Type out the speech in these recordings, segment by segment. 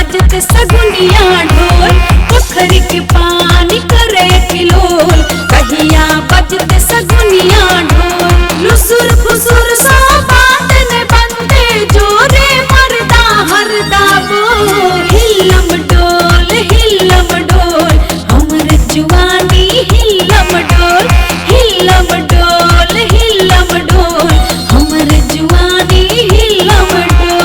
बजत सगुनिया ढोल, पोखरी के पानी करे किलोल, कहिया बजत सगुनिया ढोल। लुसुर फुसुर सा बात न बनते, जोरे मरदा हरदा बोल। हिलम डोल हिलम डोल, हमर जुआनी हिलम डोल, हिलम डोल हिलम डोल, हमर जुआनी हिलम डोल।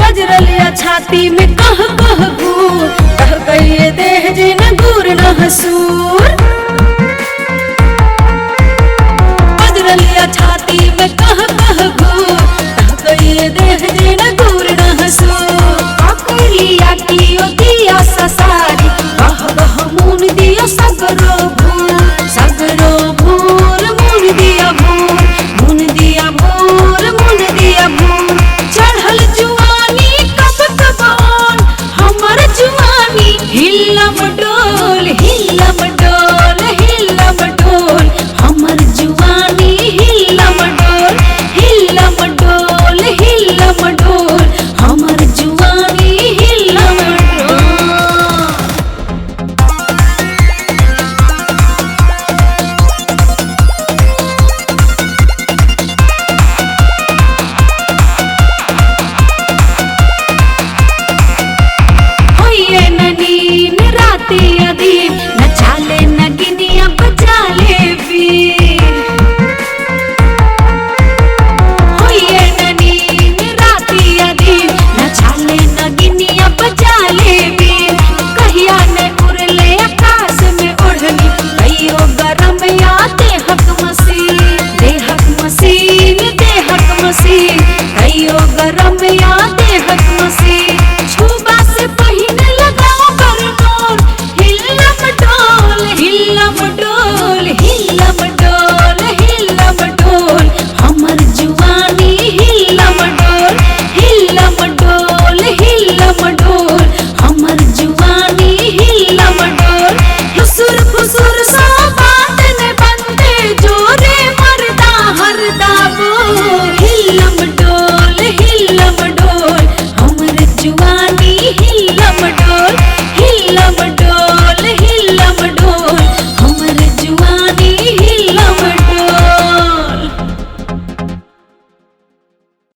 बजरलिया छाती में कह कह घूर, कह गई देह जे न गुर न हसूर।